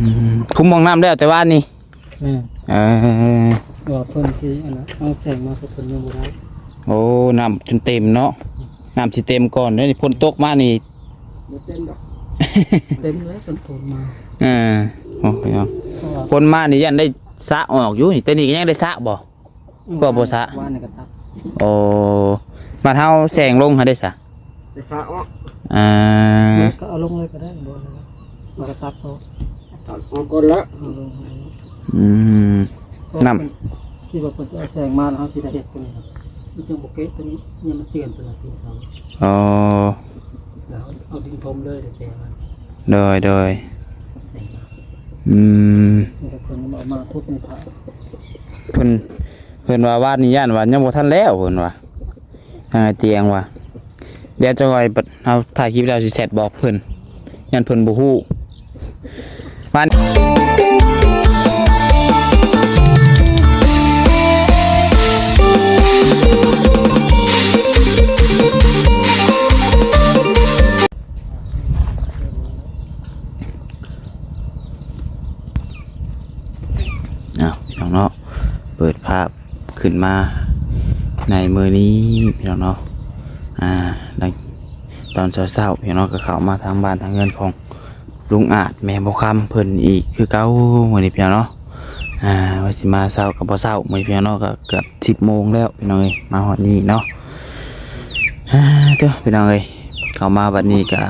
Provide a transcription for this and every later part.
ອືມ ຄຸມຫ້ອງນ້ຳແລ້ວແຕ່ວານນີ້. ແມ່ນ. ເອີ ວ່າເພິ່ນຊິອັນນັ້ນ ເອົາແສງມາ ເພິ່ນຍັງບໍ່ໄດ້. ໂອ້ ນ້ຳຈົນເຕັມເນາະ. ນ້ຳຊິເຕັມກ່ອນເດ້ນີ້ ຝົນຕົກມານີ້. ບໍ່ເຕັມດອກ. ເຕັມແລ້ວ ຝົນ ຝົນມາ. ເອີ ໂອ້ຍເນາະ ເພາະວ່າຝົນມານີ້ຢ້ານໄດ້ສະອອກຢູ່ນີ້ ແຕ່ນີ້ກໍຍັງໄດ້ສະບໍ່? ອືມ ກໍບໍ່ສະ ວານນີ້ກໍຕັດ. ໂອ້ ບາດເຮົາແສງລົງຫັ້ນເດ້ສະ? ໄດ້ສະອອກ. ອ່າ ກໍເອົາລົງເລີຍກໍໄດ້ ບໍ່ ແລ້ວກໍຕັດອອກ. ຕັດອອກກ່ອນລະ. ເອົາລົງ. ອືມ ນ້ຳ ຄິດວ່າເພິ່ນຈະເອົາແສງມາ ແລ້ວເຮົາຊິໄດ້ເຮັດຕົວນີ້ ມັນຈັ່ງບໍ່ເກະຕົວນີ້ ຍັງມາເຈື່ອນຕົວນັ້ນຕີນເສົາ. ອໍ ແລ້ວເອົາດິນຖົມເລີຍ ແຕ່ວ່າ ໂດຍ ໂດຍ ແສງມາ. ອືມ ແລ້ວເພິ່ນເອົາມາຂຸດໃນຖ້ຳ. ເພິ່ນ ເພິ່ນວ່າວານນີ້ຢ້ານວ່າຍັງບໍ່ທັນແລ້ວ ເພິ່ນວ່າ ທາງອ້າຍຕຽງວ່າ ດຽວຈັກໜ່ອຍເຮົາຖ່າຍຄລິບແລ້ວຊິແຊັດບອກເພິ່ນ ຢ້ານເພິ່ນບໍ່ຮູ້. ອ້າວ ພີ່ນ້ອງເນາະ ເປີດພາບຂຶ້ນມາໃນມື້ນີ້ ພີ່ນ້ອງເນາະ. ອ່າ ໃນຕອນເຊົ້າໆ ພີ່ນ້ອງ ກໍເຂົ້າມາທາງບ້ານທາງເຮືອນຂອງລຸງອາດແມ່ບົວຄຳເພິ່ນອີກຄືເກົ່າມື້ນີ້ ພີ່ນ້ອງເນາະ. ອ່າ ວ່າຊິມາເຊົ້າກໍບໍ່ເຊົ້າມື້ນີ້ ພີ່ນ້ອງເນາະ ກໍເກືອບສິບໂມງແລ້ວ ພີ່ນ້ອງເອີຍ ມາຮອດນີ້ເນາະ. ອ່າ ເດີ ພີ່ນ້ອງເອີຍ ເຂົ້າມາບັດນີ້ກໍ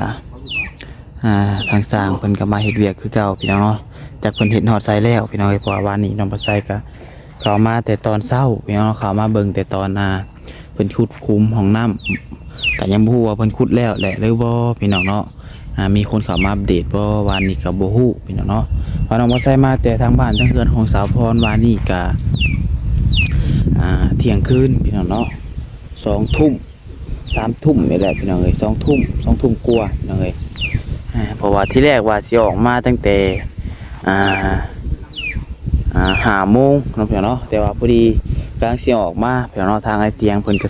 ອ່າ ທາງຊ່າງເພິ່ນກໍມາເຮັດວຽກຄືເກົ່າ ພີ່ນ້ອງເນາະ. ຈັກເພິ່ນເຮັດຮອດໃສແລ້ວ ພີ່ນ້ອງເອີຍ ເພາະວ່າວານນີ້ນ້ອງປາໄຊກໍເຂົ້າມາແຕ່ຕອນເຊົ້າ ພີ່ນ້ອງເນາະ ເຂົ້າມາເບິ່ງແຕ່ຕອນ ອ່າ ເພິ່ນຂຸດຂຸມຫ້ອງນ້ຳ ກໍຍັງບໍ່ຮູ້ວ່າເພິ່ນຂຸດແລ້ວແຫຼະ ຫຼືບໍ່ ພີ່ນ້ອງເນາະ. ອ່າ ມີຄົນເຂົ້າມາອັບເດດບໍ່ ວານນີ້ກໍບໍ່ຮູ້ ພີ່ນ້ອງເນາະ. ວ່ານ້ອງປາໄຊມາແຕ່ທາງບ້ານທາງເຮືອນຂອງສາວພອນ ວານນີ້ກໍ ອ່າ ທ່ຽງຄືນ ພີ່ນ້ອງເນາະ ສອງທຸ່ມ ສາມທຸ່ມນີ້ແຫຼະ ພີ່ນ້ອງເອີຍ ສອງທຸ່ມ ສອງທຸ່ມກວ່າ ພີ່ນ້ອງເອີຍ. ອ່າ ເພາະວ່າທີແລກວ່າຊິອອກມາຕັ້ງແຕ່ ອ່າ ອ່າ ຫ້າໂມງເນາະ ພີ່ນ້ອງເນາະ ແຕ່ວ່າພໍດີກຳລັງຊິອອກມາ ພີ່ນ້ອງເນາະ ທາງອ້າຍຕຽງເພິ່ນກໍ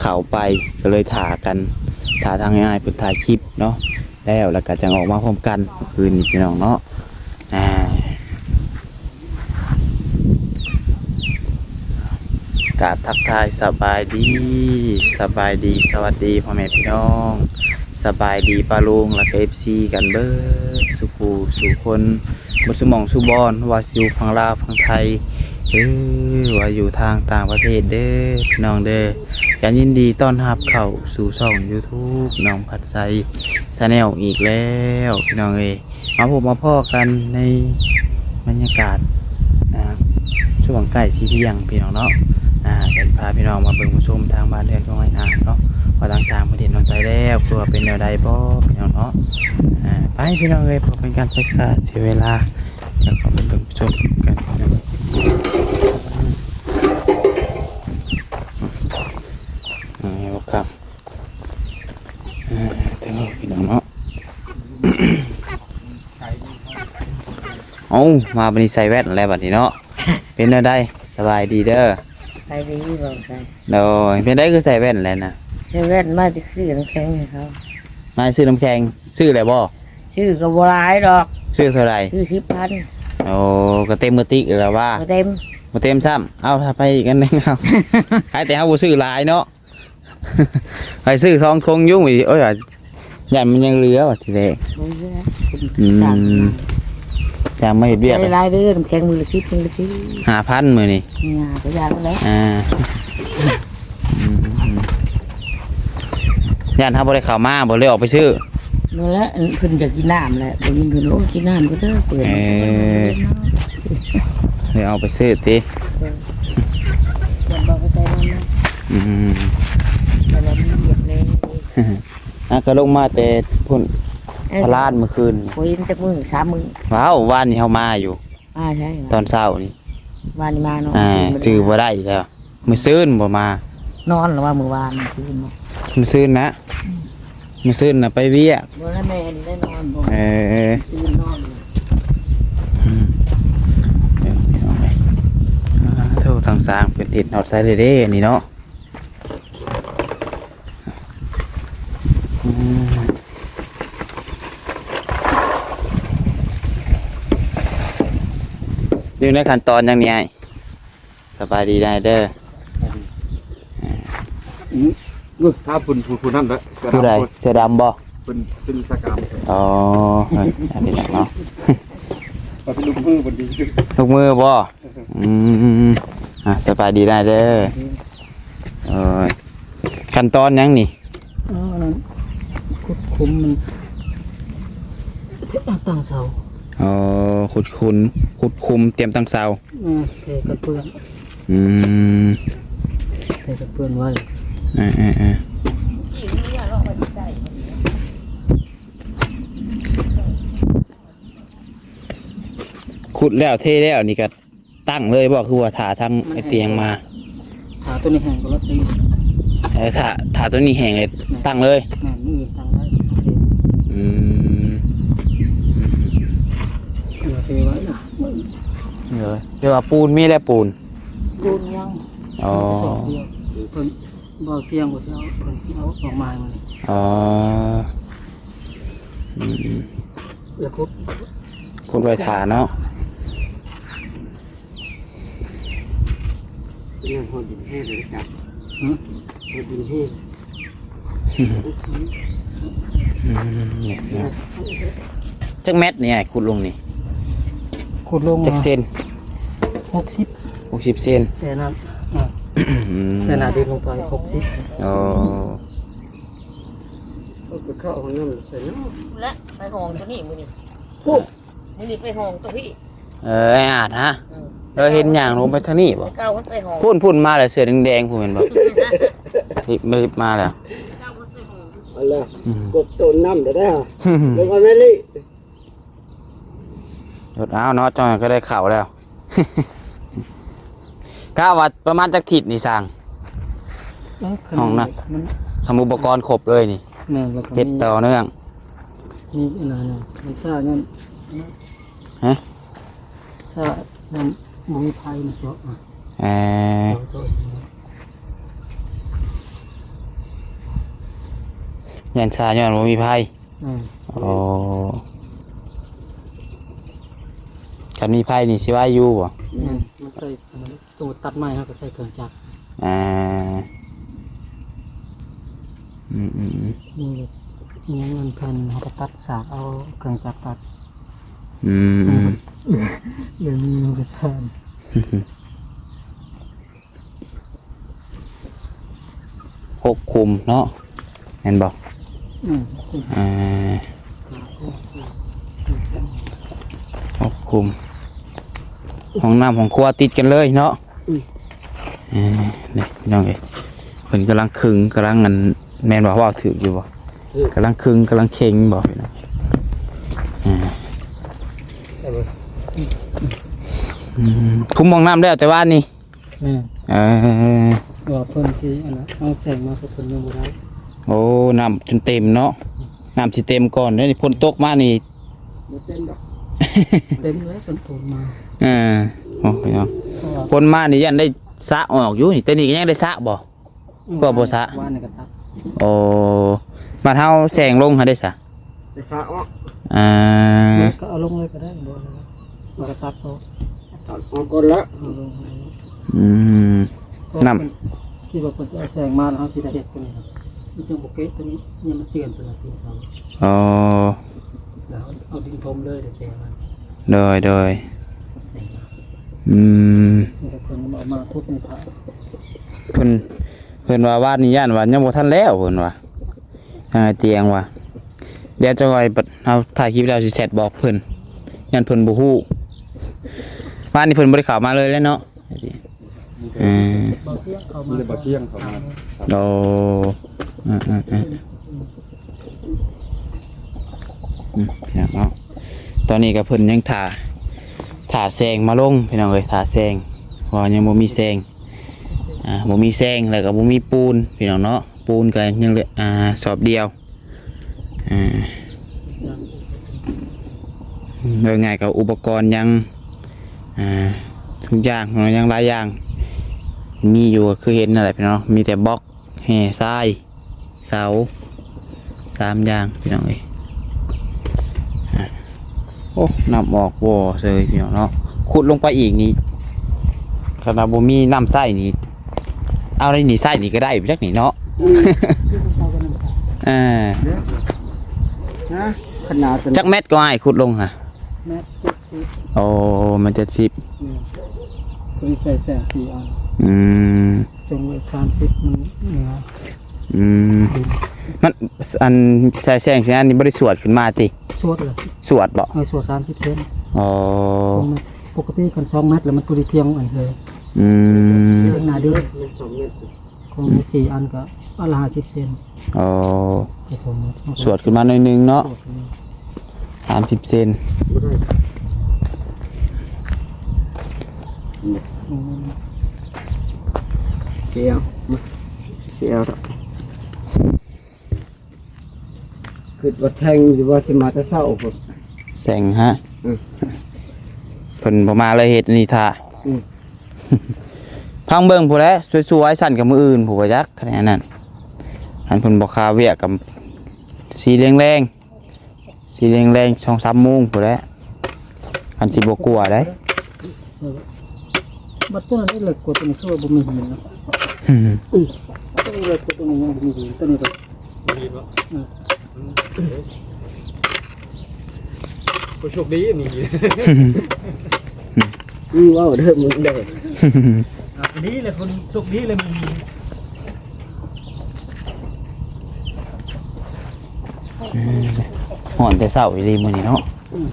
ເຂົ້າໄປ ກໍເລີຍຖ້າກັນ ຖ້າທາງອ້າຍເພິ່ນຖ່າຍຄລິບເນາະ ແລ້ວ ແລ້ວກໍຈັ່ງອອກມາພ້ອມກັນຄືນນີ້ ພີ່ນ້ອງເນາະ. ອ່າ ກາບທັກທາຍສະບາຍດີ ສະບາຍດີ ສະຫວັດດີພໍ່ແມ່ພີ່ນ້ອງ ສະບາຍດີປ້າລຸງ ແລ້ວກໍເອັຟຊີກັນເບິດສູ່ຜູ້ສູ່ຄົນ ເບິດສູ່ໝ່ອງສູ່ບ່ອນ ວ່າຊິຢູ່ຝັ່ງລາວຝັ່ງໄທ ຫຼືວ່າຢູ່ທາງຕ່າງປະເທດເດີ ພີ່ນ້ອງເດີ. ກໍຍິນດີຕ້ອນຮັບເຂົ້າສູ່ຊ່ອງຢູທູບນ້ອງພັດໄຊແຊນແນວອີກແລ້ວ ພີ່ນ້ອງເອີຍ. ມາພົບມາພໍ້ກັນໃນບັນຍາກາດ ອ່າ ຊ່ວງໃກ້ຊິທ່ຽງ ພີ່ນ້ອງເນາະ. ອ່າ ກໍພາພີ່ນ້ອງມາເບິ່ງມາຊົມທາງບ້ານເຮືອນຂອງອ້າຍອາດເນາະ ວ່າທາງຊ່າງເພິ່ນເຮັດຮອດໃສແລ້ວ ຄືວ່າເປັນແນວໃດບໍ່ ພີ່ນ້ອງເນາະ. ອ່າ ໄປ ພີ່ນ້ອງເອີຍ ເພື່ອເປັນການສຶກສາເສຍເວລາ ດຽວເຂົ້າໄປເບິ່ງມາຊົມກັນ ພີ່ນ້ອງເອີຍ. ອ່າ ບໍ່ຄັບ ອ່າ ເດີ ພີ່ນ້ອງເນາະ. ເອົ້າ ມາບັດນີ້ໃສ່ແວ່ນແລ້ວບັດນີ້ເນາະ. ເປັນແນວໃດ? ສະບາຍດີເດີ. ສະບາຍດີ ນ້ອງຊາຍ. ໂດຍ ເປັນໃດຄືໃສ່ແວ່ນແລ້ວນະ? ໃສ່ແວ່ນມາຈະຊື້ນ້ຳແຂງໃຫ້ເຂົາ. ມາຊື້ນ້ຳແຂງ ຊື້ແລ້ວບໍ່? ຊື້ກໍບໍ່ຫຼາຍດອກ. ຊື້ເທົ່າໃດ? ຊື້ສິບພັນ. ໂອ້ ກໍເຕັມກະຕິແລ້ວວ່າ. ບໍ່ເຕັມ ບໍ່ເຕັມຊ້ຳ. ເອົາ ຖ້າໄປອີກອັນໜຶ່ງ ເອົາ ຂາຍແຕ່ເຮົາບໍ່ຊື້ຫຼາຍເນາະ. ໄປຊື້ສອງຖົງຢູ່ ໂອ້ຍ ຢ້ານມັນຍັງເຫຼືອວ່າທີແລກ. ບໍ່ເຫຼືອ. ອືມ ຈ້າງມາເຮັດວຽກ ໄດ້ຫຼາຍເດີ ນ້ຳແຂງມື້ລະສິບ ມື້ລະສິບ ຫ້າພັນມື້ນີ້. ຫຍ້າກໍຢາກແລ້ວ. ອ່າ ອືມ ຢ້ານເຮົາບໍ່ໄດ້ເຂົ້າມາ ບໍ່ເລີຍອອກໄປຊື້. ນັ້ນແຫຼະ ເພິ່ນຢາກກິນນ້ຳແຫຼະ ໄດ້ຍິນເພິ່ນ ໂອ້ ກິນນ້ຳກໍເດີ ເປີດ ເອີ ເລີຍອອກໄປຊື້ຕິ. ເອີ ຢ້ານບໍ່ໄປໃສ່ນຳນະ. ອືມ ແຕ່ວ່າມີວຽກແດ່. ອ່ະ ກໍລົງມາແຕ່ພຸ້ນ ເອີ ພະລານມື້ຄືນ. ບໍ່ເຫັນຈັກມື້ ສາມມື້. ວ້າວ ວານນີ້ເຮົາມາຢູ່. ມາໃສ? ຕອນເຊົ້ານີ້. ວານນີ້ມາເນາະ. ອ່າ ຈື່ບໍ່ໄດ້ແລ້ວ. ມື້ຊືນບໍ່ມາ. ນອນລະວ່າມື້ວານ ມື້ຊືນເນາະ. ມື້ຊືນນະ. ອືມ ມື້ຊືນນະໄປວຽກ. ບໍ່ລະແມ່ນໄດ້ນອນບໍ່. ເອີ ມື້ຊືນນອນ. ອືມ ເອີ ພີ່ນ້ອງເອີຍ ອ່າ ໂທ ທາງຊ່າງເພິ່ນເຮັດຮອດໃສເດ້ ອັນນີ້ເນາະ. ອືມ ຢູ່ໃນຂັ້ນຕອນຫຍັງນີ້ອ້າຍ? ສະບາຍດີນາຍເດີ. ອືມ ເອີ ຖ້າເພິ່ນ ຜູ້ ຜູ້ນັ້ນເດີ ເສື້ອດຳ ຜູ້ໃດ? ເສື້ອດຳບໍ່? ເພິ່ນເປັນສະກາມ. ອໍ ເອີ ອັນນີ້ເນາະ ເອົາເປັນລູກມືເພິ່ນດີ. ລູກມືບໍ່? ອືມ ອ່າ ສະບາຍດີນາຍເດີ. ເອີ ຂັ້ນຕອນຫຍັງນີ້? ອໍ ອັນນັ້ນ ຂຸດຂຸມມັນ ຕັ້ງເສົາ. ອໍ ຂຸດຂຸມ ຂຸດຂຸມ ຕຽມຕັ້ງເສົາ. ແມ່ນ ເທກັນເປື້ອນ. ອືມ ເທກັນເປື້ອນໄວ້. ເອີໆໆ ຂຸດແລ້ວເທແລ້ວນີ້ກະ ຕັ້ງເລີຍບໍ່? ຄືວ່າຖ້າທາງ ມັນແຫ້ງ ໄອ້ຕຽງມາ ຖ້າໂຕນີ້ແຫ້ງກໍລົດຕີ. ເອີ ຖ້າ ຖ້າໂຕນີ້ແຫ້ງ ແມ່ນ ຕັ້ງເລີຍ. ແມ່ນ ມື້ອື່ນຕັ້ງໄດ້. ອືມ ເອີ ເທໄວ້ນະ. ເອີ ແຕ່ວ່າປູນມີແລ້ວ ປູນ ປູນຍັງ. ອໍ ມີແຕ່ສອບດຽວ ເພິ່ນ ບໍ່ສຽງ ບໍ່ຊິເອົາ ເພິ່ນຊິເອົາອອກມາໃຫ້ມື້ນີ້. ອໍ ອືມ ແລ້ວຂຸດ ຂຸດໄວ້ຖ້າເນາະ. ເປັນຫຍັງຮອດດິນແຫ້ງເລີຍກະ? ຫື? ຮອດດິນແຫ້ງ. ອືມ ນີ້ເນາະ ຈັກແມັດນີ້ອ້າຍ ຂຸດລົງນີ້? ຂຸດລົງ ຈັກເຊັນ? ຫົກສິບ ຫົກສິບເຊັນ. ແຕ່ນັ້ນ ອືມ ແຕ່ໜ້າດິນລົງໄປຫົກສິບ. ອໍ ເອົາໄປເຂົ້າຫ້ອງນ້ຳໃສ່ເນາະ ແລະ ໄປຫ້ອງໂຕນີ້ມື້ນີ້. ພຸ້ນ ມື້ນີ້ໄປຫ້ອງໂຕນີ້. ເອີ ອ້າຍອາດຫະ? ເອີ ເອີ ເຫັນຍ່າງລົງໄປທາງນີ້ບໍ່? ເກົ່າໄປຫ້ອງ ພຸ້ນໆ ມາແລ້ວ ເສື້ອແດງໆ ພຸ້ນແມ່ນບໍ່? ລິບ ລິບມາແລ້ວ. ເອົາແລ້ວ ອືມ ກົບຕົ້ນນ້ຳໄດ້ ແລ້ວກໍແມ່ນລິ ລົດເອົາເນາະ ຈັ່ງນັ້ນກໍໄດ້ເຂົ້າແລ້ວ. ກະວ່າປະມານຈັກທິດນີ້ຊ່າງ? ເອີ ຂະໜາດ ຫ້ອງນະ ມັນ ຄຳອຸປະກອນຄົບເລີຍນີ້. ແມ່ນ ແລ້ວກໍເຮັດຕໍ່ເນື່ອງ ມີອັນນັ້ນນະ ມັນຊ້າຍ້ອນ ຮະ? ຊ້າຍ້ອນບໍ່ມີໄຟມາເຈາະ. ເອີ ເຈາະ ເຈາະ ຢ້ານຊ້າຍ້ອນບໍ່ມີໄຟ. ແມ່ນ. ອໍ ຄັນມີໄຟນີ້ຊິໄວຢູ່ບໍ່? ແມ່ນ ມັນໃຊ້ອັນນັ້ນ ໂຕຕັດໄມ້ເຮົາກໍໃຊ້ເຄື່ອງຈັກ. ອ່າ ອືມໆໆ ມີແບບ ມີເງິນແຜ່ນ ເຮົາກໍຕັດສາກເອົາເຄື່ອງຈັກຕັດ. ອືມໆ ດຽວນີ້ມັນກໍແພງ. ຫົກຂຸມເນາະ ແມ່ນບໍ່? ອືມ ຫົກຂຸມ ອ່າ ຫົກຂຸມ ຫ້ອງນ້ຳຫ້ອງຄົວຕິດກັນເລີຍເນາະ. ອືມ ເອີ ນີ້ພີ່ນ້ອງເອີຍ ເພິ່ນກຳລັງຄຶງ ກຳລັງອັນ ແມ່ນບໍ່? ເວົ້າຖືກຢູ່ບໍ່? ຖືກ ກຳລັງຄຶງ ກຳລັງເຄັ່ງບໍ່ພີ່ນ້ອງ? ອ່າ ອືມ ຄຸມຫ້ອງນ້ຳແລ້ວແຕ່ວານນີ້. ແມ່ນ ເອີ ວ່າເພິ່ນຊິອັນນັ້ນ ເອົາແສງມາ ເພິ່ນຍັງບໍ່ໄດ້. ໂອ້ ນ້ຳຈົນເຕັມເນາະ ນ້ຳຊິເຕັມກ່ອນເດ້. ນີ້ຝົນຕົກມານີ້ ບໍ່ເຕັມດອກ ເຕັມແລ້ວ ຝົນຕົກມາ. ເອີ ໂອ້ ພີ່ນ້ອງ ຝົນມານີ້ຢ້ານໄດ້ສະອອກຢູ່ນີ້ ແຕ່ນີ້ກໍຍັງໄດ້ສະບໍ່? ອືມ ກໍບໍ່ສະ ວານນີ້ກໍຕັດ. ໂອ້ ບາດເຮົາແສງລົງຫັ້ນເດ້ສະ? ໄດ້ສະອອກ. ອ່າ ແມ່ນ ກໍເອົາລົງເລີຍກໍໄດ້ ບໍ່ ແລ້ວກໍຕັດອອກ ຕັດອອກກ່ອນລະ. ເອົາລົງ ອືມ ນ້ຳ ເພິ່ນຄິດວ່າເພິ່ນຊິເອົາແສງມາ ແລ້ວເຮົາຊິໄດ້ເຮັດຕົວນີ້ ມັນຈຶ່ງບໍ່ເກະຕົວນີ້ ຍັງມາເຈື່ອນຕົວນັ້ນຕີນເສົາ. ອໍ ແລ້ວເອົາດິນຖົມເລີຍ ແຕ່ວ່າ ໂດຍ ໂດຍ ແສງມາ ອືມ ແລ້ວເພິ່ນເອົາມາທຸບໃນຖ້າ ເພິ່ນ ເພິ່ນວ່າວານນີ້ຢ້ານວ່າຍັງບໍ່ທັນແລ້ວ ເພິ່ນວ່າ ທາງໄອ້ຕຽງວ່າ ດຽວຈັກໜ່ອຍເຮົາຖ່າຍຄລິບແລ້ວຊິແຊັດບອກເພິ່ນ ຢ້ານເພິ່ນບໍ່ຮູ້. ວານນີ້ເພິ່ນບໍ່ໄດ້ເຂົ້າມາເລີຍແຫຼະເນາະ. ເອີ ມີແຕ່ບ່າວຊຽງເຂົ້າມາ ມີແຕ່ບ່າວຊຽງເຂົ້າມາ. ໂອ້ ເອີໆໆ ອືມ ພີ່ນ້ອງເນາະ ຕອນນີ້ກໍເພິ່ນຍັງຖ້າ ຖ້າແສງມາລົງ ພີ່ນ້ອງເອີຍ ຖ້າແສງ ເພາະວ່າຍັງບໍ່ມີແສງ ອ່າ ບໍ່ມີແສງ ແລ້ວກໍບໍ່ມີປູນ ພີ່ນ້ອງເນາະ. ປູນກໍຍັງເຫຼືອ ອ່າ ສອບດຽວ ອ່າ ເວົ້າງ່າຍກໍອຸປະກອນຍັງ ອ່າ ທຸກຢ່າງເນາະ ຍັງຫຼາຍຢ່າງ ມີຢູ່ກໍຄືເຫັນນັ້ນແຫຼະພີ່ນ້ອງ ມີແຕ່ບລັອກ ແຮ່ ຊາຍ ເສົາ ສາມຢ່າງພີ່ນ້ອງເອີຍ. ອ່າ ໂອ້ ນ້ຳອອກບໍ່ເຊີຍພີ່ນ້ອງເນາະ. ຂຸດລົງໄປອີກນີ້ ຄັນວ່າບໍ່ມີນ້ຳໃຊ້ນີ້ ເອົາໄດ້ນີ້ໃຊ້ນີ້ກໍໄດ້ຈັກນີ້ເນາະ. ອືມ ເອີ ນະ ຂະໜາດ ຈັກແມັດກໍອ້າຍຂຸດລົງຫະ? ແມັດເຈັດສິບ. ໂອ້ ແມັດເຈັດສິບ. ອືມ ຕົວນີ້ໃສ່ແສງສີ່ອັນ. ອືມ ຈົງໄວ້ສາມສິບ ມັນເໜືອ. ອືມ ມັນ ອັນ ສາຍແສງສາຍອັນນີ້ບໍ່ໄດ້ສວດຂຶ້ນມາຕິ? ສວດເລີຍ. ສວດບໍ່? ເອີ ສວດສາມສິບເຊັນ. ອໍ ປົກກະຕິຄັນສອງແມັດແລ້ວມັນຕົວທີ່ພຽງອັນເລີຍ. ອືມ ເທິງໜ້າເດີ ຂອງມີສີ່ອັນກໍອັນລະຫ້າສິບເຊັນ. ອໍ ສວດຂຶ້ນມາໜ້ອຍໜຶ່ງເນາະ. ສາມສິບເຊັນ. ບໍ່ໄດ້ ອືມ ເຊວ ມາ ເຊວດອກ ຄິດວ່າແທງຢູ່ວ່າຊິມາແຕ່ເຊົ້າພຸ້ນ ແສງຫະ. ອືມ ເພິ່ນບໍ່ມາເລີຍ ເຮັດອັນນີ້ຖ້າ. ອືມ ພັງເບິ່ງພຸ້ນແຫຼະ ສວຍໆ ຊັ້ນກໍມື້ອື່ນພຸ້ນບໍ່ຈັກ ຄັນແນວນັ້ນ ອັນເພິ່ນບໍ່ຄາວຽກກໍສີແລງໆ ຊິແລງໆ ສອງສາມໂມງພຸ້ນແຫຼະ ຄັນຊິບໍ່ກົວໄດ໋. ບັດຕົວນັ້ນເລິກກວ່າຕົວນີ້ ຄືວ່າບໍ່ມີຫີນເນາະ. ອືມ ຕົວນີ້ເລິກກວ່າຕົວນີ້ ຍັງບໍ່ມີຫີນ ຕົວນີ້ກໍມີຫີນບໍ່? ອືມ ອືມ ໂອ້ ໂຊກດີມີຫີນ. ມຶງເວົ້າເດີ ມຶງເດີ. ອ່າ ດີແຫຼະ ຄົນໂຊກດີແຫຼະ ມີຫີນ. ອືມ ຮ້ອນແຕ່ເຊົ້າອີ່ຫຼີມື້ນີ້ເນາະ. ອືມ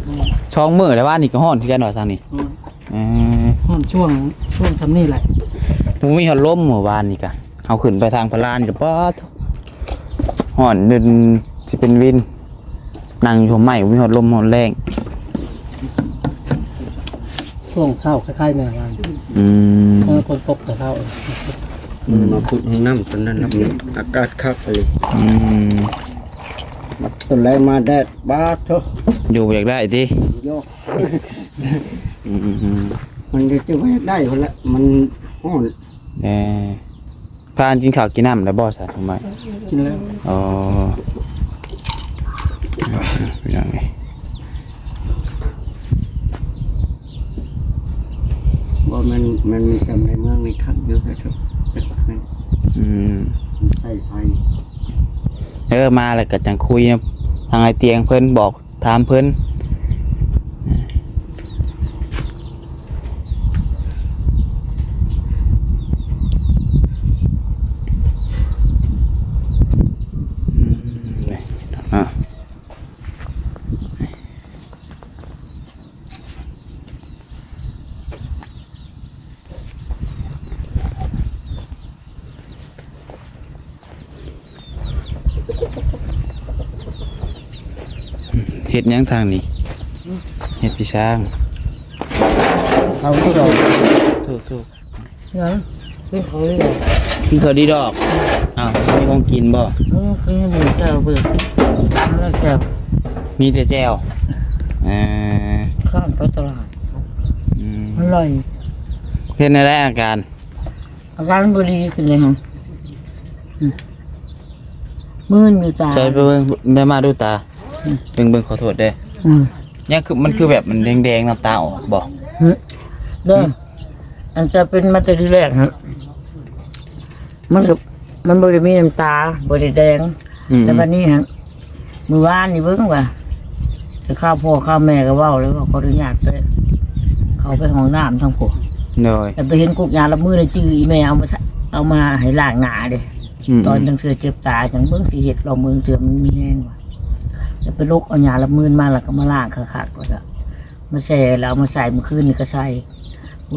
ສອງມື້ແລ້ວ ວານນີ້ກໍຮ້ອນຄືກັນວ່າທາງນີ້. ອືມ ເອີ ຮ້ອນຊ່ວງ ຊ່ວງຊ່ຳນີ້ແຫຼະ ບໍ່ມີພັດລົມມື້ວານນີ້ກະ ເຮົາຂຶ້ນໄປທາງພະລານກໍ ປາດໂທ້ ຮ້ອນຈົນຊິເປັນວິນ ນັ່ງຢູ່ຮົ່ມໄມ້ ບໍ່ມີພັດລົມ ຮ້ອນແຮງ. ຊ່ວງເຊົ້າຄ້າຍໆ ແມ່ນວ່າ ອືມ ເອີ ຝົນຕົກແຕ່ເຊົ້າ. ອືມ ມາຂຸດຫ້ອງນ້ຳຕອນນັ້ນລະ ອາກາດຄັກອີ່ຫຼີ. ອືມ ມາຕອນແລງມາແດດ ບາດໂທ້ ຢູ່ບໍ່ຢາກໄດ້ຕິ? ໂຍ ອືມ ມັນຈະບໍ່ຢາກໄດ້ພຸ້ນລະ ມັນຮ້ອນ. ເອີ ພາກັນກິນເຂົ້າກິນນ້ຳແລ້ວບໍ່ຊະ ທຸກມື້? ກິນແລ້ວ. ອໍ ພີ່ນ້ອງເອີຍ ບໍ່ແມ່ນ ແມ່ນມີແຕ່ໃນເມືອງນີ້ຄັກຢູ່. ອືມ ໃຊ້ໄຟ. ເອີ ມາແລ້ວກໍຈັ່ງຄຸຍນຳທາງອ້າຍຕຽງເພິ່ນ ບອກ ຖາມເພິ່ນ. ອືມ ນີ້ເນາະ ເຮັດຫຍັງທາງນີ້? ເຮັດພິຊາງ. ເອົາ ທຸກໆ ຫຍັງ? ກິນເຂົ້າດີດອກ. ກິນເຂົ້າດີດອກ. ອ້າວ ມີຂອງກິນບໍ່? ເອີ ກິນໝູແຈ່ວເບີດ ແຈ່ວ ມີແຕ່ແຈ່ວ. ເອີ ຂ້າມໄປຕະຫຼາດ. ອືມ ອະລ່ອຍ. ເປັນແນວໃດອາການ? ອາການບໍ່ດີຂຶ້ນເລີຍຫັ້ນ. ອືມ ມື່ນຢູ່ຕາ. ໃສ່ໄປເບິ່ງ ໄດ້ມາດູຕາ. ອືມ ເບິ່ງ ເບິ່ງ ຂໍໂທດເດີ້. ອືມ ຍັງຄື ມັນຄືແບບມັນແດງໆ ນ້ຳຕາອອກບໍ່? ຫຶ ເດີ ຫຶ ອັນຈະເປັນມາແຕ່ທີແລກຫັ້ນ ມັນກໍ ມັນບໍ່ໄດ້ມີນ້ຳຕາ ບໍ່ໄດ້ແດງ. ອືມ ແຕ່ບັດນີ້ຫັ້ນ ມື້ວານນີ້ເບິ່ງວ່າ ແຕ່ຄາວພໍ່ຄາວແມ່ກໍເວົ້າແລ້ວວ່າ ຂໍອະນຸຍາດໄປ ເຂົ້າໄປຫ້ອງນ້ຳທາງພຸ້ນ. ໂດຍ ແລ້ວໄປເຫັນກົກຫຍ້າລະມືນະ ຈື່ອີແມ່ເອົາມາ ເອົາມາໃຫ້ລ້າງໜ້າເດ້. ອືມ ຕອນຈັ່ງເທື່ອເຈັບຕາ ຈັ່ງເບິ່ງຊິເຮັດລອງເບິ່ງ ເທື່ອມັນມີແຮງວ່າ ແລ້ວໄປຫຼົກເອົາຫຍ້າລະມືນມາ ແລ້ວກໍມາລ້າງຄັກໆ ແລ້ວກໍມາແຊ່ ແລ້ວເອົາມາໃສ່. ມື້ຄືນນີ້ກໍໃສ່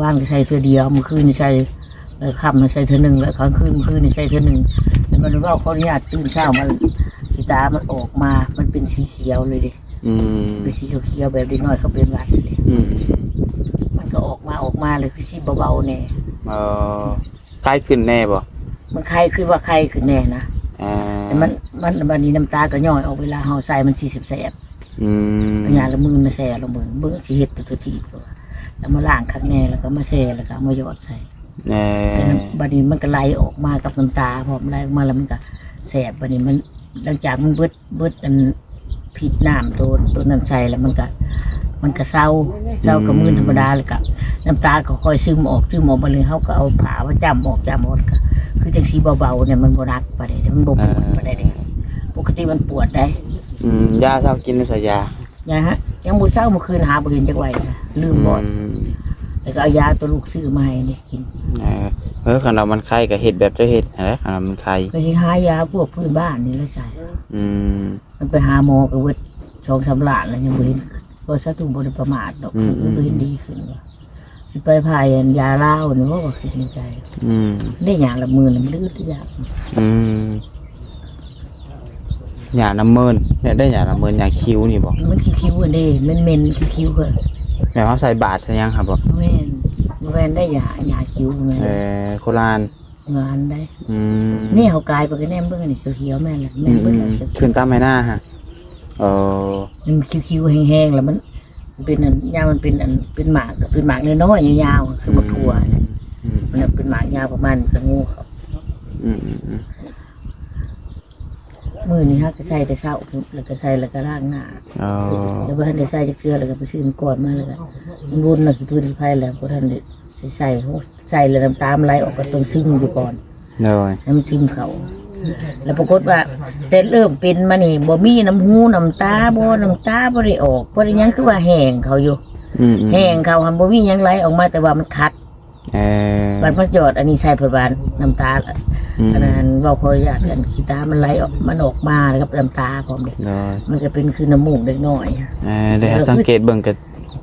ວານກໍໃສ່ເທື່ອດຽວ ມື້ຄືນນີ້ໃສ່ ແລ້ວຄ່ຳໃຫ້ໃສ່ເທື່ອໜຶ່ງ ແລ້ວກາງຄືນ ມື້ຄືນນີ້ໃສ່ເທື່ອໜຶ່ງ. ແລ້ວມັນເວົ້າ ຂໍອະນຸຍາດ ຕື່ນເຊົ້າມາ ຂີ້ຕາມັນອອກມາ ມັນເປັນສີຂຽວເລີຍເດ້. ອືມ ເປັນສີຂຽວໆ ແບບເດັກນ້ອຍເຂົາເປັນຫວັດເດ້. ອືມ ມັນກໍອອກມາ ອອກມາ ແລ້ວຄືຊິເບົາໆ ແດ່. ອໍ ໄຄຂຶ້ນແດ່ບໍ່? ມັນໄຄ ຄືວ່າໄຄຂຶ້ນແດ່ນະ. ອ່າ ແຕ່ມັນ ມັນ ບັດນີ້ນ້ຳຕາກໍຍ້ອຍອອກ ເວລາເຮົາໃສ່ມັນຊິແສບໆ. ອືມ ເອົາຫຍ້າລະມືນມາແຊ່ລອງເບິ່ງ ເບິ່ງຊິເຮັດໄປທົ່ວທີບ ແລ້ວມາລ້າງຄັກແນ່ ແລ້ວກໍມາແຊ່ ແລ້ວກໍເອົາມາຢອດໃສ່. ແນ່ ແຕ່ນ້ຳ ບັດນີ້ມັນກໍໄຫຼອອກມາກັບນ້ຳຕາພ້ອມ ໄຫຼອອກມາແລ້ວມັນກໍແສບ. ບັດນີ້ມັນ ຫຼັງຈາກມັນເບິດ ເບິດອັນພິດນ້ຳໂຕ ໂຕນັ້ນໃສ່ແລ້ວ ມັນກໍ ມັນກໍເຊົາ ເຊົາກໍ ອືມ ມື່ນທຳມະດາ ແລ້ວກໍນ້ຳຕາກໍຄ່ອຍຊຶມອອກ ຊຶມອອກ ບາດນີ້ເຮົາກໍເອົາຜ້າມາຈ້ຳອອກ ຈ້ຳອອກ ກໍຄືຈັ່ງຊິເບົາໆ ແດ່ ມັນບໍ່ໜັກປານໃດ ມັນບໍ່ປວດປານໃດເດ້ ເອີ ປົກກະຕິມັນປວດໃດ໋. ອືມ ຢາເຊົາກິນແລ້ວຊະ ຢາ ຢາ ຍັງບໍ່ເຊົາ ມື້ຄືນຫາບໍ່ເຫັນຈັກໄວ້ ລືມບໍ່ ອືມ ແລ້ວກໍເອົາຢາຕົວລູກຊື້ມາໃຫ້ນີ້ກິນ. ເອີ ເອີ ຄັນວ່າມັນໄຄກໍເຮັດແບບເຈົ້າເຮັດຫັ້ນແຫຼະ ຄັນວ່າມັນໄຄ ກໍຊິຫາຢາພວກພື້ນບ້ານນີ້ແຫຼະໃຊ້. ອືມ ມັນໄປຫາໝໍກໍເບິດສອງສາມລ້ານແລ້ວ ຍັງບໍ່ເຫັນ ກໍສາທຸບໍ່ໄດ້ປະໝາດດອກ ອືມ ຄືບໍ່ເຫັນດີຂຶ້ນວ່າ ຊິໄປພາຍຢາລາວນີ້ບໍ່ ວ່າຄິດໃນໃຈ ອືມ ໄດ້ຢາລະໝື່ນມັນອຶດຢາກ ອືມ ຢາລະໝື່ນ ແມ່ນໄດ້ຢາລະໝື່ນ ຢາຄິວນີ້ບໍ່? ມັນຄິວໆ ຫັ້ນເດ້ ເໝັນໆ ຄິວໆ ກໍ ແມ່ນເຮົາໃສ່ບາດໃສ່ຫຍັງຫາບໍ່? ແມ່ນ ບໍ່ແມ່ນໄດ້ຢາ ຢາຄິວແມ່ນ ເອີ ໂຄລານ ງານໄດ໋. ອືມ ນີ້ເຮົາກາຍໄປກໍແນມເບິ່ງ ອັນນີ້ຂຽວໆ ແມ່ນແຫຼະ ແມ່ນເບິ່ງ ອືມ ຂຶ້ນຕາມໄຮ່ນາຫະ. ເອີ ມັນຂຽວໆ ແຫ້ງໆ ແລ້ວມັນເປັນອັນ ຍາມມັນເປັນອັນ ເປັນໝາກ ກໍເປັນໝາກນ້ອຍໆ ຍາວໆ ຄືໝາກຖົ່ວ ອືມ ອືມ ມັນເປັນໝາກຍາວປະມານກະງູເຂົາ. ອືມໆ ມື້ນີ້ເຮົາກໍໃສ່ແຕ່ເຊົ້າ ແລ້ວກໍໃສ່ ແລ້ວກໍລ້າງໜ້າ. ອໍ ແລ້ວບໍ່ທັນໄດ້ໃສ່ຈັກເທື່ອ ແລ້ວກໍໄປຊື້ນ້ຳກ້ອນມາ ແລ້ວກໍມັນວຸ່ນເນາະ ຂີ້ພື້ນຂີ້ໄພ ແລ້ວບໍ່ທັນໄດ້ ຊິໃສ່ ໂອ້ ໃສ່ແລ້ວນ້ຳຕາມັນໄຫຼອອກ ກໍຕ້ອງຊຶມຢູ່ກ່ອນ ໂດຍ ໃຫ້ມັນຊຶມເຂົ້າ. ແລ້ວປາກົດວ່າ ແຕ່ເລີ່ມເປັນມານີ້ ບໍ່ມີນ້ຳຫູນ້ຳຕາ ບໍ່ ນ້ຳຕາບໍ່ໄດ້ອອກ ບໍ່ໄດ້ຫຍັງ ຄືວ່າແຫ້ງເຂົ້າຢູ່. ອືມໆ ແຫ້ງເຂົ້າຫັ້ນ ບໍ່ມີຫຍັງໄຫຼອອກມາ ແຕ່ວ່າມັນຂັດ. ເອີ ບັດມາຢອດອັນນີ້ໃສ່ ເພິ່ນວ່ານ້ຳຕາ ອືມ ອັນນັ້ນ ເວົ້າຂໍອະນຸຍາດ ອັນຂີ້ຕາມັນໄຫຼອອກ ມັນອອກມາກັບນ້ຳຕາພ້ອມເດ້ ໂດຍ ມັນກໍເປັນຄືນ້ຳມູກເດັກນ້ອຍ. ເອີ ແລ້ວ ເອີ ສັງເກດເບິ່ງກໍ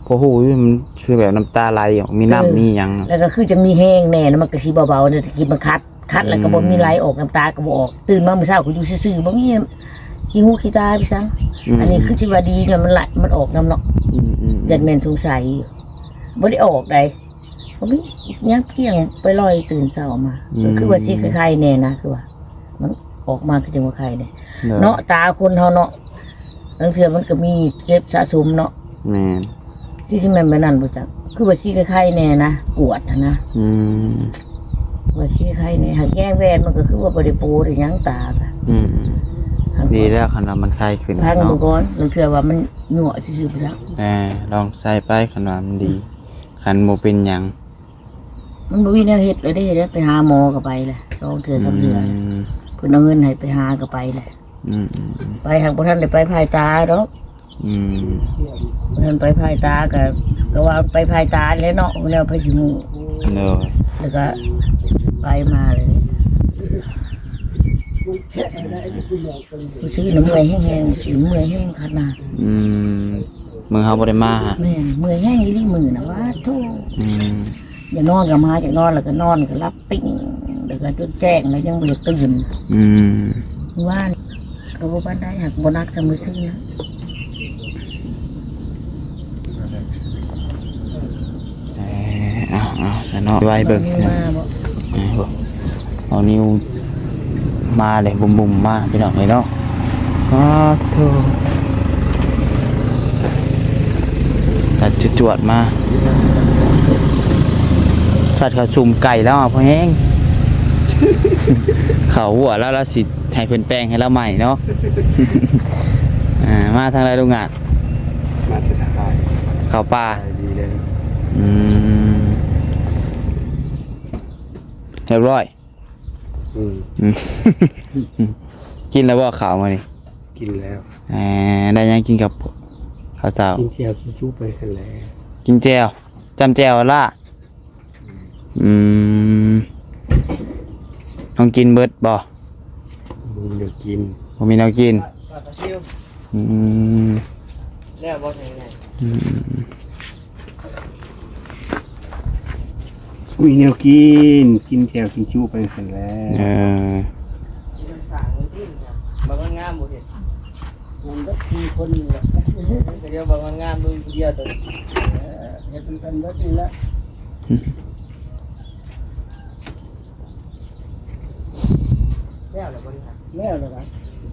ພໍຮູ້ຢູ່ ມັນຄືແບບນ້ຳຕາໄຫຼອອກ ມີນ້ຳ ເອີ ມີຫຍັງ ແລ້ວກໍຄືຈັ່ງມີແຮງແດ່ນະ ມັນກໍຊິເບົາໆ ແດ່ ແຕ່ກີ້ມັນຂັດ ຂັດແລ້ວກໍ ອືມ ບໍ່ມີໄຫຼອອກ ນ້ຳຕາກໍບໍ່ອອກ ຕື່ນມາມື້ເຊົ້າກໍຢູ່ຊື່ໆ ບໍ່ມີຂີ້ຫູຂີ້ຕາໄປຊັ້ນ. ອືມ ອັນນີ້ຄືຊິວ່າດີ ຍ້ອນມັນໄຫຼ ມັນອອກນຳເນາະ. ອືມໆໆ ຢ້ານແມ່ນສົງໄສຢູ່ ບໍ່ໄດ້ອອກໃດ໋ ບໍ່ມີຫຍັງ ພຽງໄປລອຍຕື່ນເຊົ້າມາ ອືມ ກໍຄືວ່າຊິໄຄໆ ແດ່ນະ ຄືວ່າ ມັນອອກມາຄືຈັ່ງວ່າໄຄແດ່ ໂດຍ ເນາະ ຕາຄົນເຮົາເນາະ ລາງເທື່ອມັນກໍມີເຈັບສະສົມເນາະ. ແມ່ນ ຄືຊິແມ່ນແບບນັ້ນບໍ່ຈັກ ຄືວ່າຊິໄຄໆ ແດ່ນະ ປວດຫັ້ນນະ. ອືມ ວ່າຊິໄຄແດ່ ຫາກແຍງແວ່ນມັນກໍຄືວ່າບໍ່ໄດ້ໂປໄດ້ຫຍັງຕາກະ. ອືມ ຫາກ ດີແລ້ວ ຄັນວ່າມັນໄຄຂຶ້ນ ພັງເນາະ ເບິ່ງກ່ອນ ລາງເທື່ອວ່າມັນຍົວະຊື່ໆ ບໍ່ຈັກ. ແມ່ນ ລອງໃສ່ໄປ ຄັນວ່າມັນດີ ຄັນບໍ່ເປັນຫຍັງ ມັນບໍ່ມີແນວເຮັດແລ້ວເດ້ ໄດ້ໄປຫາໝໍກໍໄປແຫຼະ ສອງເທື່ອສາມເທື່ອ ອືມ ເພິ່ນເອົາເງິນໃຫ້ໄປຫາກໍໄປແຫຼະ. ອືມໆໆ ໄປຫາກບໍ່ທັນໄດ້ໄປພາຍຕາດອກ. ອືມ ບໍ່ທັນໄປພາຍຕາກໍ ກໍວ່າໄປພາຍຕາແຫຼະເນາະ ແນວໃຜຊິຮູ້. ໂດຍ ແລ້ວກໍໄປມາເລີຍ ມື້ຊືນນະເມື່ອຍແຮງໆ ມື້ຊືນເມື່ອຍແຮງຂະໜາດ. ອືມ ມື້ເຮົາບໍ່ໄດ້ມາຫະ? ແມ່ນ ເມື່ອຍແຮງອີ່ຫຼີມື້ນະ ວ່າໂທ້. ອືມ ຢາກນອນກໍມາ ຢາກນອນແລ້ວກໍນອນ ກໍຫຼັບປິ້ງ ແລ້ວກໍຈົນແຈ້ງ ແລ້ວຍັງບໍ່ຢາກຕື່ນ. ອືມ ວ່າກໍບໍ່ປານໃດ ຫາກບໍ່ໜັກສ່ຳມື້ຊືນນະ. ເອີ ເອົາໆ ຊະເນາະ ໄວ້ເບິ່ງ ມາບໍ່ ເອີ ເອົານິ້ວ ມາເລີຍ ບຸ້ມໆ ມາ ພີ່ນ້ອງເອີຍເນາະ. ອ້າໂທ້ ສັດຈວດໆ ມາ ສັດເຂົ້າຊຸມໄກ່ແລ້ວ ພໍແຮງ ເຂົ້າຫົວແລ້ວ ລາວຊິໃຫ້ເພິ່ນແປງໃຫ້ລາວໃໝ່ເນາະ. ອ່າ ມາທາງໃດລຸງອາດ? ມາແຕ່ທາງໃຕ້ ເຂົ້າປ່າ ສະບາຍດີເດີ. ອືມ ຮຽບຮ້ອຍ. ອືມ ອືມ ກິນແລ້ວບໍ່ເຂົ້າມື້ນີ້? ກິນແລ້ວ. ເອີ ໄດ້ຫຍັງກິນກັບເຂົ້າເຊົ້າ? ກິນແຈ່ວກິນຈຸໄປຊັ້ນແຫຼະ. ກິນແຈ່ວ ຈ້ຳແຈ່ວລະ. ອືມ ອືມ ຕ້ອງກິນເບິດບໍ່? ບໍ່ມີແນວກິນ. ບໍ່ມີແນວກິນ. ອືມ ແລ້ວບໍ່? ອືມ ມີແນວກິນ ກິນແຈ່ວກິນຈຸໄປຊັ້ນແຫຼະ. ເອີ ບັກງາມບໍ່ເຫັນ ມັນກໍສີ່ຄົນນີ້ແຫຼະ ກໍດຽວບັກງາມໂດຍຜູ້ດຽວຕົວນີ້ ເອີ ເຮັດນຳກັນເບິດນີ້ແຫຼະ. ອືມ ແລ້ວແລ້ວບໍ່ນີ້? ແລ້ວແລ້ວກະ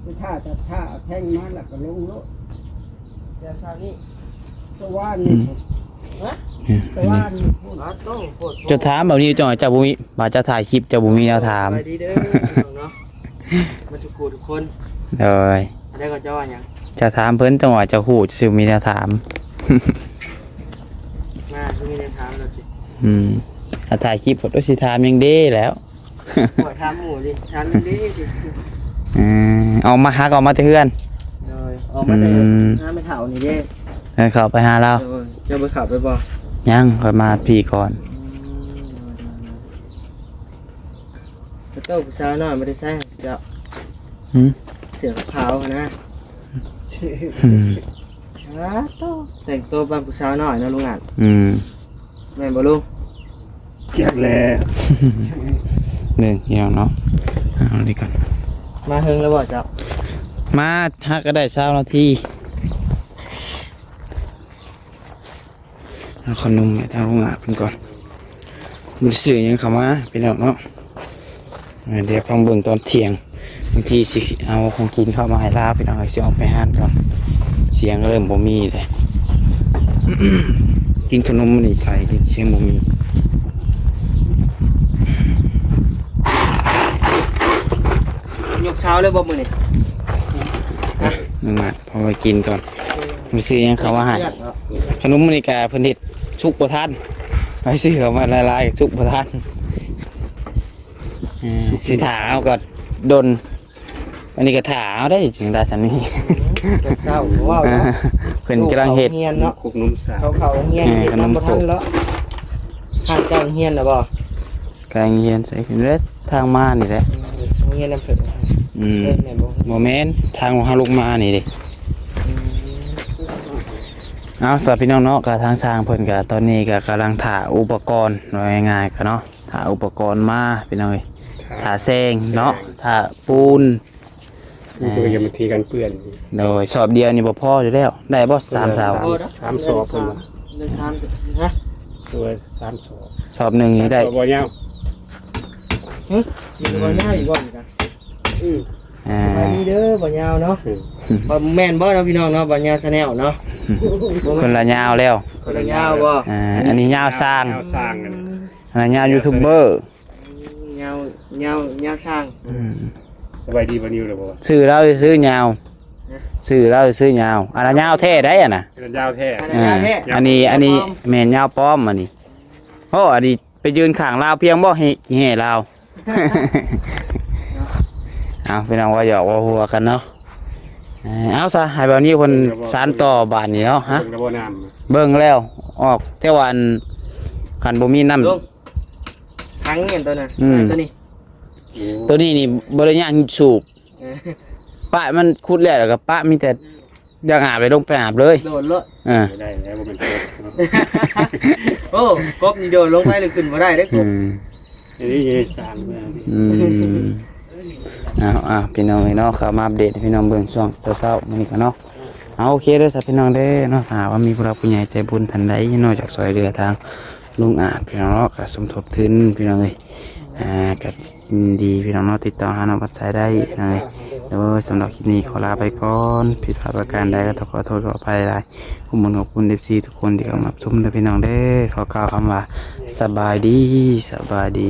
ໄປຖ້າ ຖ້າແທ່ງມາແລ້ວກະລົງໂລດ. ແຕ່ເຊົ້ານີ້ ຕະວານນີ້ ອືມ ຮະ ຕະວານນີ້ ອືມ ໂອ້ໂຫ ເຈົ້າຖາມເອົານີ້ ເຈົ້າ ເຈົ້າບໍ່ມີ ວ່າເຈົ້າຖ່າຍຄລິບ ເຈົ້າບໍ່ມີແນວຖາມ. ສະບາຍດີເດີພີ່ນ້ອງເນາະ ມາທຸກຜູ້ທຸກຄົນ. ໂດຍ ແລ້ວກໍເຈົ້າວ່າຫຍັງ? ເຈົ້າຖາມເພິ່ນ ເຈົ້າວ່າເຈົ້າຮູ້ ເຈົ້າຊິມີແນວຖາມ. ມາ ຄືມີແນວຖາມລະຕິ. ອືມ ຖ້າຖ່າຍຄລິບໂພດ ໂອ້ຍ ຊິຖາມຫຍັງເດ້ແລ້ວ. ບໍ່ຖາມໝູ່ຕິ ຖາມຫຍັງເດ້ຕິ. ເອີ ອອກມາ ຫາກອອກມາແຕ່ເຮືອນ. ໂດຍ ອອກມາແຕ່ ອືມ ຫາແມ່ເຖົ້ານີ້ເດ້. ເອີ ເຂົ້າໄປຫາລາວ. ໂດຍ ເຈົ້າບໍ່ເຂົ້າໄປບໍ່? ຍັງ ຂ້ອຍມາພີ້ກ່ອນ. ອືມ ໂດຍ ໂດຍ ໂດຍ. ກະໂຕຜູ້ສາວນ້ອຍບໍ່ໄດ້ໃສ່ເຈົ້າ. ຫືມ? ເສື້ອຂາວໆຫັ້ນນະ. ອືມ ອ້າໂຕ ແຕ່ງໂຕປານຜູ້ສາວນ້ອຍເນາະລຸງອາດ. ອືມ ແມ່ນບໍ່ລຸງ? ຈັກແຫຼະ ເບິ່ງພີ່ນ້ອງເນາະ. ເອົານີ້ກ່ອນ. ມາເຖິງແລ້ວບໍ່ເຈົ້າ? ມາຫາກະໄດ້ຊາວນາທີ. ເອົາຂະໜົມໃຫ້ທາງລຸງອາດເພິ່ນກ່ອນ. ບໍ່ໄດ້ຊື້ຫຍັງເຂົ້າມາພີ່ນ້ອງເນາະ. ເອີ ດຽວຟັງເບິ່ງຕອນທ່ຽງ ບາງທີຊິເອົາຂອງກິນເຂົ້າມາໃຫ້ລາວພີ່ນ້ອງເອີຍ. ຊິອອກໄປຮ້ານກ່ອນ ສຽງກະເລີ່ມບໍ່ມີແລ້ວ. ກິນຂະໜົມນີ້ໃສ່ສຽງບໍ່ມີ. ຍົກເຊົ້າເລີຍບໍ່ມື້ນີ້? ຮະ ໜຶ່ງບາດ ພໍໄວ້ກິນກ່ອນ. ໄປຊື້ຫຍັງເຂົ້າມາໃຫ້? ຂະໜົມມື້ນີ້ກະເພິ່ນເຮັດສຸກບໍ່ທັນ ໄປຊື້ເຂົ້າມາຫຼາຍໆ ສຸກບໍ່ທັນ. ເອີ ສຸກ ຊິຖ້າເອົາກໍດົນ ອັນນີ້ກໍຖ້າເອົາໄດ້ ຈັ່ງໄດ້ສ່ຳນີ້. ແຕ່ເຊົ້າເວົ້າເນາະ ເພິ່ນກຳລັງເຮັດ ໂອ້ ເຂົ້າໂຮງຮຽນເນາະ ຄຸກນົມສາວ ເຂົາເຂົ້າໂຮງຮຽນ ເອີ ເຮັດນຳບໍ່ທັນເນາະ. ຮ້ານເຈົ້າໂຮງຮຽນນະບໍ່? ການຮຽນໃສ່ຂຶ້ນເດ້ ທາງມານີ້ແຫຼະ. ໂຮງຮຽນນ້ຳເຜິ້ງ. ອືມ ເອີ ແມ່ນບໍ່? ບໍ່ແມ່ນ ທາງເຮົາລົງມານີ້ເດ້. ອືມ ເອົາ ສຳລັບພີ່ນ້ອງເນາະ ກະທາງຊ່າງເພິ່ນກະຕອນນີ້ກະກຳລັງຖ້າອຸປະກອນ ເວົ້າງ່າຍໆກະເນາະ ຖ້າອຸປະກອນມາພີ່ນ້ອງເອີຍ. ຖ້າ ຖ້າແຊງເນາະ ຖ້າ ຖ້າປູນ ມັນກໍຍັງມາທີກັນເປື້ອນ. ໂດຍ ສອບດຽວນີ້ບໍ່ພໍຢູ່ແລ້ວ ໄດ້ບໍ່ ສາມເສົາ? ສາມສອບເພິ່ນວ່າ ໄດ້ສາມ ຮະ? ຕົວສາມສອບ ສອບໜຶ່ງນີ້ໄດ້ ສາມສອບບໍ່ຍາວ. ຮະ? ມີບໍ່ຍາວອີກບໍ່ນີ້ນະ? ອືມ ອ່າ ສະບາຍດີເດີບໍ່ຍາວເນາະ. ອືມ ບໍ່ແມ່ນບໍ່ເນາະພີ່ນ້ອງເນາະ ບໍ່ຍາວ Channel ເນາະ. ຄົນລະຍາວແລ້ວ ຄົນລະຍາວບໍ່? ອ່າ ອັນນີ້ຍາວຊ່າງ ຍາວຊ່າງ ອັນນັ້ນຍາວຢູທູບເບີ. ຍາວ ຍາວ ຍາວຊ່າງ. ອືມ ສະບາຍດີບໍ່ນິວເດີບໍ່? ຊື່ລາວຊື່ຍາວ ຮະ? ຊື່ລາວຊື່ຍາວ ອັນນັ້ນຍາວແທ້ໄດ໋ ອັນນະ ອັນນັ້ນຍາວແທ້ ອັນນັ້ນຍາວແທ້. ອ່າ ອັນນີ້ ອັນນີ້ຍາວປອມ ແມ່ນຍາວປອມອັນນີ້. ໂອ້ ອັນນີ້ໄປຢືນຂ້າງລາວພຽງບໍ່ ແຫ່ລາວ. ເອົາ ພີ່ນ້ອງ ເວົ້າຫຍອກເວົ້າຫົວກັນເນາະ. ເອີ ເອົາຊະ ໃຫ້ບ່າວນິວເພິ່ນສານຕໍ່ບາດນີ້ເນາະ. ຮະ? ເບິ່ງແລ້ວບໍ່ນ້ຳ? ເບິ່ງແລ້ວ ອອກແຕ່ວ່າ ອັນ ຄັນບໍ່ມີນ້ຳ ລົງ ຖັງຫຍັງຕົວນັ້ນ? ອືມ ຕົວນີ້ ໂອ້ ຕົວນີ້ນີ້ບໍ່ໄດ້ຍ່າງສູບ. ເອີ ປະ ມັນຂຸດແລ້ວ ແລ້ວກໍປະ ມີແຕ່ຢາກອາບເລີຍ ລົງໄປອາບເລີຍ ໂດດໂລດ. ເອີ ບໍ່ໄດ້ແລ້ວ ບໍ່ແມ່ນກົບເນາະ. ໂອ້ ກົບນີ້ໂດດລົງໄປແລ້ວຂຶ້ນບໍ່ໄດ້ເດ້ ກົບ. ອືມ ອັນນີ້ຢູ່ໃນສາງເມືອງ. ອືມ ເອົາໆ ພີ່ນ້ອງເອີຍເນາະ ເຂົ້າມາອັບເດດໃຫ້ພີ່ນ້ອງເບິ່ງຊ່ວງເຊົ້າໆມື້ນີ້ກ່ອນເນາະ. ເອົາ ໂອເຄເດີຊະພີ່ນ້ອງເດີເນາະ ຖ້າຫາກວ່າມີຜູ້ຫຼັກຜູ້ໃຫຍ່ໃຈບຸນທ່ານໃດເນາະ ຢາກຊ່ວຍເຫຼືອທາางລຸງອາດພີ່ນ້ອງເນາະ ກະສົມທົບທຶນພີ່ນ້ອງເອີຍ. ອ່າ ກະຍິນດີພີ່ນ້ອງເນາະ ຕິດຕໍ່ຫານ້ອງວັດໄຊໄດ້ພີ່ນ້ອງເອີຍ. ໂດຍ ສຳລັບຄລິບນີ້ຂໍລາໄປກ່ອນ ຜິດພາດປະການໃດກໍຕ້ອງຂໍໂທດຂໍອະໄພຫຼາຍ. ຂໍຂອບຄຸນ ຂອບຄຸນ ເອັຟຊີ ທຸກຄົນທີ່ເຂົ້າມາຊົມເດີພີ່ນ້ອງເດີ. ຂໍກ່າວຄຳວ່າ ສະບາຍດີ ສະບາຍດີ.